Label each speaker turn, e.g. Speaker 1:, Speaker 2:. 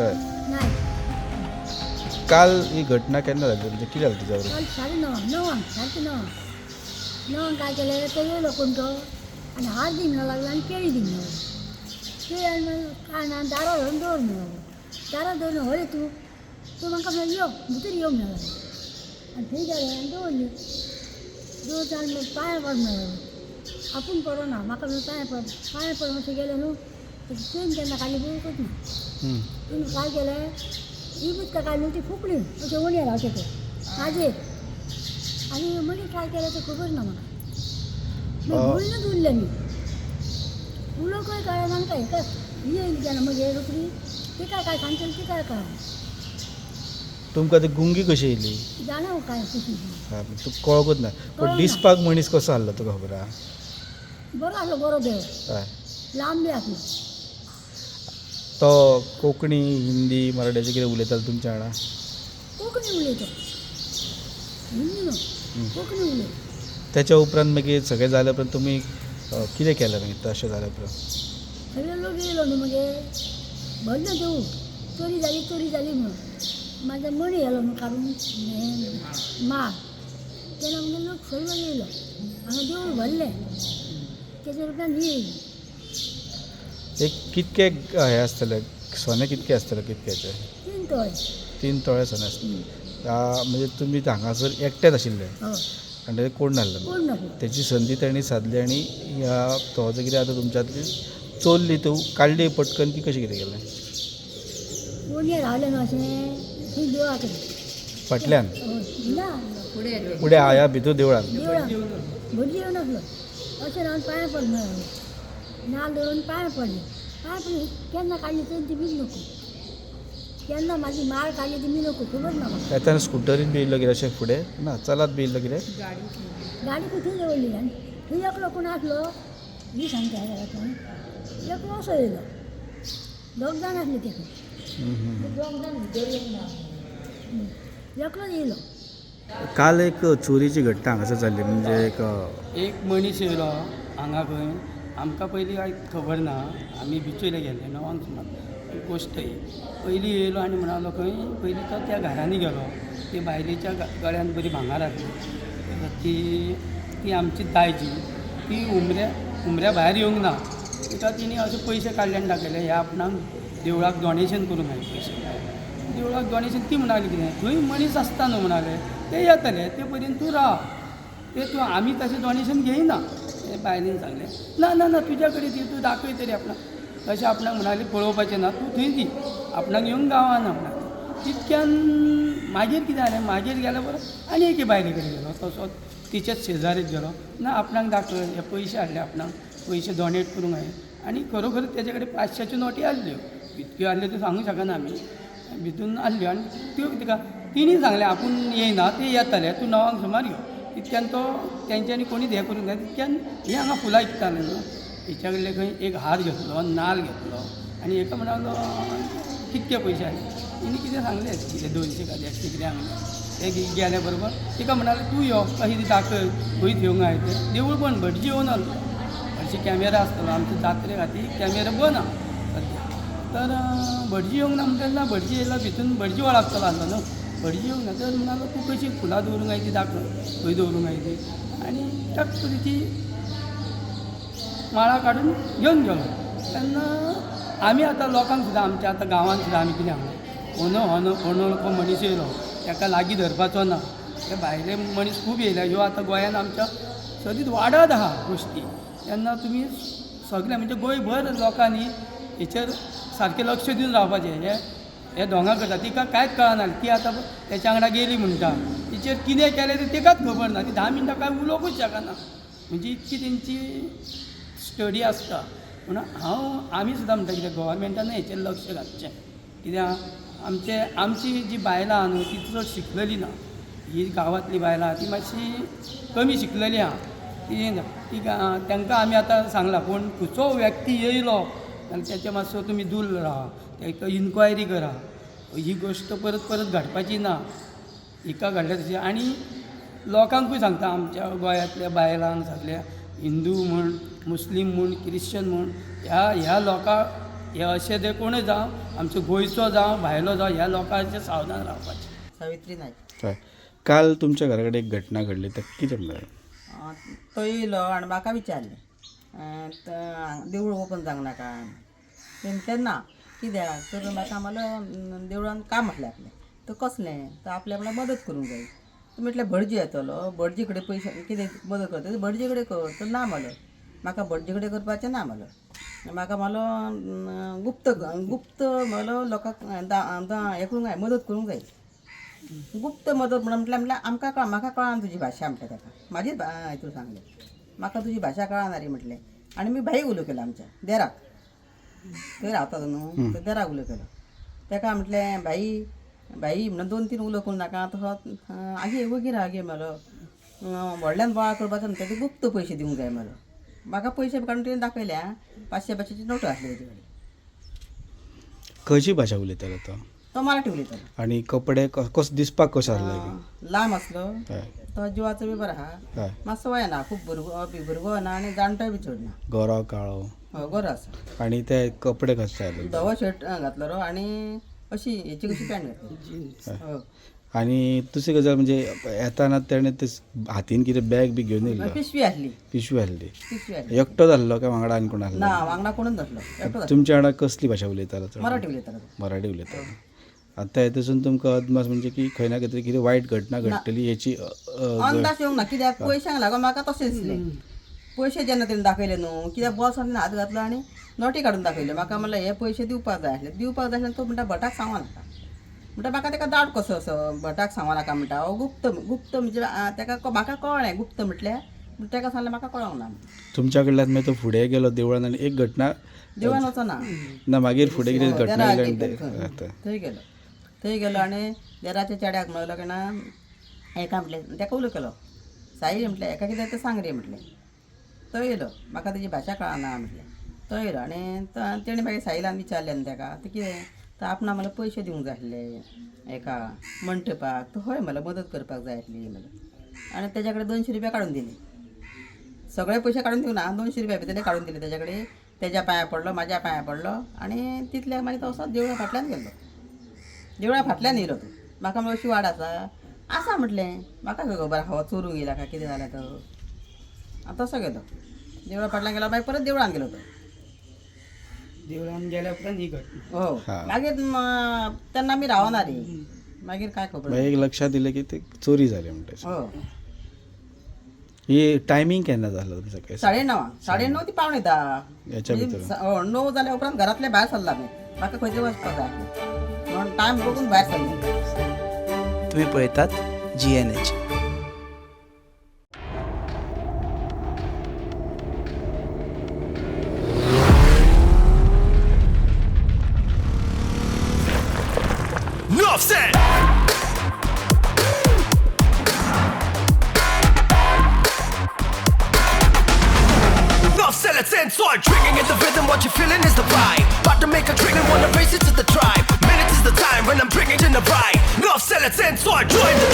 Speaker 1: हय.
Speaker 2: नायक.
Speaker 1: काल ही घटना केन्ना जाली, म्हणजे कितें जालें तुज्या बरोबर?
Speaker 2: काल 9:30, 9:00, सारकें 9:00, 9:00 काय केलें, तो येयलो कोण तो आनी हार दी म्हणूंक लागलो आनी केळी दी म्हणूंक लागलो. केळी आनी मागीर काय ना, दारार व्हरून दवर म्हणूंक लागलो. दारार दवरून व्हय तूं तूं म्हाका म्हणलें यो भितर यो म्हणूंक लागलो. आनी थंय गेलें आनी दवरली. दवरता आनी मागीर पांयां पड म्हणूंक लागलो. आपूण पडना, म्हाका म्हणलें पांयां पड. पांयां पड मातशें गेलें न्हू, चेन केन्ना काडली पळोवंकच ना. तिणें काय केलें, ही उदकां काडली ती फुकली अशें वणयेर अशें तें म्हाजेर. आनी मागीर काय केलें तें खबर ना म्हाका. मागीर बोलूनच उरलें मी, उलोवंकय कळना आनी काय हेका ही येयली तेन्ना मगेर रोखडी तिका काय सांगतली तिकाय कळना.
Speaker 1: तुमकां ती गुंगी कशी येयली?
Speaker 2: जाणा काय कशी ती.
Speaker 1: हा, तुका कळोकूच ना. पण
Speaker 2: कळोंक ना.
Speaker 1: दिसपाक मनीस कसो आसलो तुका खबर आहा?
Speaker 2: बरो आसलो, बरो देव.
Speaker 1: हय.
Speaker 2: लांब बी आसलो.
Speaker 1: तो कोंकणी, हिंदी, मराठी अशें कितें उलयतालो तुमच्या वांगडा?
Speaker 2: कोंकणी उलयता, हिंदी न्हू, कोंकणी उलयता.
Speaker 1: त्याच्या उपरांत मागीर सगळें जाल्या उपरांत तुमी कितें केलें मागीर तशें जाल्या उपरांत?
Speaker 2: सगळे लोक येयलो न्हू मगेर, भरलें देवूळ, चोरी जाली चोरी जाली म्हणून. म्हाजो मणी येयलो न्हू काडून हें माळ, तेन्ना मागीर लोक सगळो येयलो, हांगा देवूळ भरलें. तेच्या उपरांत ही येयली.
Speaker 1: एक कितके हें आसतलें सोनें, कितकें आसतलें कितक्याचें?
Speaker 2: 3 तोळे.
Speaker 1: 3 तोळे सोनें आसतलें. म्हणजे तुमी हांगासर एकटेच आशिल्ले?
Speaker 2: हय.
Speaker 1: आनी तें कोण नासलो?
Speaker 2: कोण नासलो.
Speaker 1: तेची संदी तांणी सादली आनी ह्या तो जो कितें आतां तुमच्यांतली चोरली, तो काडली पटकन की कशें कितें केलें?
Speaker 2: वणयेर रावलें न्हू अशें थंय देवळा कडेन
Speaker 1: फाटल्यान?
Speaker 2: हय ना,
Speaker 1: फुडें ह्या भितर देवळान?
Speaker 2: देवळान भटजी येवन आसलो. अशें रावन पांयां पड म्हणूंक लागलो. नाल्ल दवरून पांयां पडलें. पांयां पडलें केन्ना काडली चेन ती बी नको, केन्ना म्हाजी माळ काडली ती बी नको, खबर ना म्हाका.
Speaker 1: येतना स्कुटरीन बी येयल्लो कितें अशें फुडें ना चलात बी येयल्लो कितें?
Speaker 2: गाडी थंय दवरली आनी थंय एकलो कोण आसलो, ही सांगता घरांतल्यान एकलो असो येयलो. दोग जाण आसले ते खंय, एकलोच येयलो.
Speaker 1: काल एक चोरीची घटना हांगासर जाल्ली, म्हणजे एक
Speaker 3: एक मनीस येयलो हांगा खंय, आमकां पयलीं कांय खबर ना, आमी बिचोले गेल्ले 9:00 सुमार गोश्ट ही. पयलीं येयलो आनी म्हणालो खंय, पयलीं तो त्या घरांनी गेलो, ती बायलेच्या गळ्यान बरी भांगर आसली, ती ती आमची दायजी, ती उमऱ्या भायर येवंक ना, तिका तिणी अशे पयशे काडले आनी दाखयले, हे आपणाक देवळाक डोनेशन करूंक जाय पयशे. देवळाक डोनेशन ती म्हणाली कितें, थंय मनीस आसता न्हू म्हणाले, ते येतले ते पर्यंत तूं राव, ते तूं आमी तशें डोनेशन घेयना. ते बायलेन सांगलें ना ना ना तुज्या कडेन दी, तूं दाखय तरी आपणाक. तशें आपणाक म्हणाले पळोवपाचें ना, तूं थंय दी, आपणाक येवंक गावना म्हणाले. तितक्यान मागीर कितें जालें, मागीर गेल्या बरोबर आनी एके बायले कडेन गेलो, तसोच तिच्याच शेजारीच गेलो, ना आपणाक दाखय, हे पयशे हाडले आपणाक, पयशे डोनेट करूंक जाय. आनी खरोखर तेजे कडेन 500च्यो नोटी आसल्यो, कितक्यो आसल्यो त्यो सांगूंक शकना आमी, भितून आसल्यो. आनी त्यो तिका तिणी सांगलें आपूण येयना, ते येतले, तूं 9:00 सुमार यो. तितक्यान तो तेंच्यांनी कोणीच हें करूंक जाय. तितक्यान हे हांगा फुलां विकताले न्हू, हेच्या कडले खंय एक हार घेतलो, नाल्ल घेतलो आनी हेका म्हणालो कितके पयशे आसले, तिणी कितें सांगलें, कितें 200 का 150 कितें सांगलें. ते गेले बरोबर तिका म्हणाले तूं यो, कशी ती दाखय खंय घेवंक जाय तें. देवूळ बंद, भटजी येवन आसलो, हरशीं कॅमेरा आसतलो, आमच्या जात्रे खातीर कॅमेरा बंद आहा सद्या. तर भटजी येवंक ना म्हणटा ना, भटजी येयला भितून, भटजी वळखतलो आसलो न्हू, भटजी येवंक ना. तर म्हणालो तूं कशी फुलां दवरूंक जाय ती दाखय, खंय दवरूंक जाय ती. आनी टक्क ती माळा काडून घेवन गेलो. तेन्ना आमी आतां लोकांक सुद्दां, आमच्या आतां गांवांत सुद्दां आमी कितें सांगलें, अनवळखो मनीस येयलो ताका लागीं धरपाचो ना. ते भायले मनीस खूब येयले, ह्यो आतां गोंयांत आमच्या सदींच वाडत आहा गोश्टी. तेन्ना तुमी सगळे म्हणजे गोंयभर लोकांनी हेचेर सारकें लक्ष दिवन रावपाचें. हे हे दोंगा करता, तिका कांयच कळना, ती आतां तेच्या वांगडा गेली म्हणटा, तिचेर कितें केलें तें तिकाच खबर ना, ती 10 मिनटां कांय उलोवंकूच शकना, म्हणजे इतकी तेंची स्टडी आसता. म्हणून हांव आमी सुद्दां म्हणटा कितें, गव्हर्मेंटान हेचेर लक्ष घालचें. कित्याक आमचे आमची जी बायलां आहा न्हू ती चड शिकलेली ना, ही गांवांतली बायलां आहा ती मातशी कमी शिकलेली आहा, ती ना ती तांकां आमी आतां सांगलां, कोण खंयचो व्यक्ती येयलो जाल्यार तेच्या मातसो तुमी दूर रावा, ताका इन्क्वायरी करा, ही गोश्ट परत परत घडपाची ना, हिका घडल्या तशी. आनी लोकांकूय सांगता, आमच्या गोंयांतल्या बायलांक सगल्या, हिंदू म्हूण, मुस्लीम म्हूण, क्रिश्चन म्हूण, ह्या ह्या लोकां हे अशें ते कोणूय जावं, आमचो गोंयचो जावं भायलो जावं, ह्या लोकांचें सावधान रावपाचें.
Speaker 4: सावित्री नायक.
Speaker 1: हय, काल तुमच्या घरा कडेन एक घटना घडली, तर कितें म्हणटा?
Speaker 4: तो येयलो आनी म्हाका विचारलें, देवूळ ओपन जावंक नाका? तें म्हटलें ना. कित्याक तर म्हाका म्हणलो देवळान काम आसलें आपलें. तर कसलें? तर आपल्या म्हळ्यार मदत करूंक जाय. तो म्हटलें भटजी येतलो, भटजी कडेन पयशे कितें मदत करता, भटजी कडेन कर. तर ना म्हणलो, म्हाका भटजी कडेन करपाचें ना म्हणलो. म्हाका म्हणलो गुप्त गुप्त म्हणलो लोकांक हें करूंक जाय, मदत करूंक जाय गुप्त मदत. म्हणून म्हटल्यार म्हटल्यार आमकां कळ म्हाका कळना तुजी भाशा म्हटलें ताका. म्हाजीच हितून सांगलें, म्हाका तुजी भाशा कळना रे म्हटलें. आनी मी भाई उलो केलो आमच्या देराक, थंय रावता न्हू, तर देराक उलो केलो. ताका म्हटलें भाई भाई म्हणून 2-3 उलो करूं नाका, तसो आगे वगीर आगे म्हणलो, व्हडल्यान बोवाळ करपाचो न्हू, तेका गुप्त पयशे दिवंक जाय म्हणलो. म्हाका पयशे काडून तुवें दाखयले. आं, 500 500ची नोटो आसली तेजे कडेन.
Speaker 1: खंयची भाशा उलयतालो तो?
Speaker 4: तो मराठी उलयतालो.
Speaker 1: आनी कपडे कसो दिसपाक कसो आसलो?
Speaker 4: लांब आसलो.
Speaker 1: हय.
Speaker 4: तो जिवाचो बी बरो आहा.
Speaker 1: हय.
Speaker 4: मातसो वयना, खूब भुरगो बी भुरगो ना आनी जाणटोय बी चड ना.
Speaker 1: गोरो काळो?
Speaker 4: हय, गोरो आसा.
Speaker 1: आनी ते कपडे कशे आसले?
Speaker 4: धवो शर्ट घातलो रो आनी अशी हेची कशी पॅन्ट घातली. हय.
Speaker 1: आनी दुसरी गजाल म्हणजे येताना तेणें ते हातीन कितें बॅग बी घेवन येयल्लो?
Speaker 4: पिशवी आसली.
Speaker 1: पिशवी आसली.
Speaker 4: पिशवी आसली.
Speaker 1: एकटोच आसलो काय वांगडा आनी कोण आसलो?
Speaker 4: ना, वांगडा कोणूच नासलो, एकटोच आसलो.
Speaker 1: तुमच्या वांगडा कसली भाशा उलयतालो चड?
Speaker 4: मराठी उलयतालो तो.
Speaker 1: मराठी उलयतालो. आतां हेतून तुमकां अदमास म्हणजे की खंय ना खंय तरी कितें वायट घटना घडटली हेची
Speaker 4: अंदाज येवंक ना, कित्याक पयशांक लागून म्हाका तशें दिसलें. पयशे जेन्ना तेणें दाखयले न्हू, कित्याक बोल्सांत हात घातलो आनी नोटी काडून दाखयल्यो म्हाका. म्हणल्यार हे पयशे दिवपाक जाय आसले, दिवपाक जाय आसले. तो म्हणटा भटाक सांगो नाका म्हणटा. म्हाका ताका डावट कसो असो, भटाक सांगो नाका म्हणटा. हो गुप्त गुप्त म्हणजे ताका म्हाका कळ्ळें गुप्त म्हटल्यार, पूण ताका सांगलें म्हाका कळोंक ना.
Speaker 1: तुमच्या कडल्यान मागीर तो फुडें गेलो देवळान आनी एक घटना
Speaker 4: देवळान वचना.
Speaker 1: ना, मागीर फुडें कितें घटना
Speaker 4: देराक
Speaker 1: घडली?
Speaker 4: गेलो थंय. गेलो, थंय गेलो आनी देराच्या चेड्याक म्हणलो की ना हेका म्हटलें, ताका उलो केलो, साई म्हटलें, हेका कितें तें सांग रे म्हटलें. तो येयलो, म्हाका तेजी भाशा कळना म्हटलें. तो येयलो आनी तेणें मागीर साईलान विचारलें न्हू ताका, तें कितें तर आपणा मला पयशे दिवंक जाय आसले एका मंटपाक. तो हय मला मदत करपाक जाय आसली म्हणलें. आनी तेज्या कडेन 200 रुपया काडून दिले. सगळे पयशे काडून दिवना, 200 रुपया भितरले काडून दिले तेज्या कडेन. तेज्या पांया पडलो, म्हाज्या पांया पडलो आनी तितल्याक मागीर तो असो देवळा फाटल्यान गेल्लो. देवळा फाटल्यान येयलो तो. म्हाका म्हणलो अशी वाड आसा आसा म्हटलें. म्हाका खंय खबर आहा चोरूंक येयला काय कितें जालें तो. आनी तसो गेलो देवळा फाटल्यान गेलो, मागीर परत देवळान गेलो तो.
Speaker 3: देवळान गेल्या उपरांत ही घटना.
Speaker 4: हो, मागीर तेन्ना आमी रावना रे, मागीर काय खबर.
Speaker 1: मागीर एक लक्षात दिलें की ते चोरी जाली म्हणटा.
Speaker 4: हो.
Speaker 1: ही टायमींग केन्ना जालो तुमचं काय?
Speaker 4: 9:30, 9:30 ती 9:45
Speaker 1: याच्या
Speaker 4: म्हणजे
Speaker 1: भितर.
Speaker 4: हो, 9 जाल्या उपरांत घरांतले भायर सरला आमी. म्हाका खंय तरी वचपाक जाय आसलें म्हणून टायम बघून भायर सरले.
Speaker 5: तुम्ही पळयतात GNH.
Speaker 6: Nuff said. Nuff said, let's end start drinking in the rhythm. What you feeling is the vibe. About to make a drink and wanna race it to the tribe. Minutes is the time when I'm drinking in the right. Nuff said, let's end start join the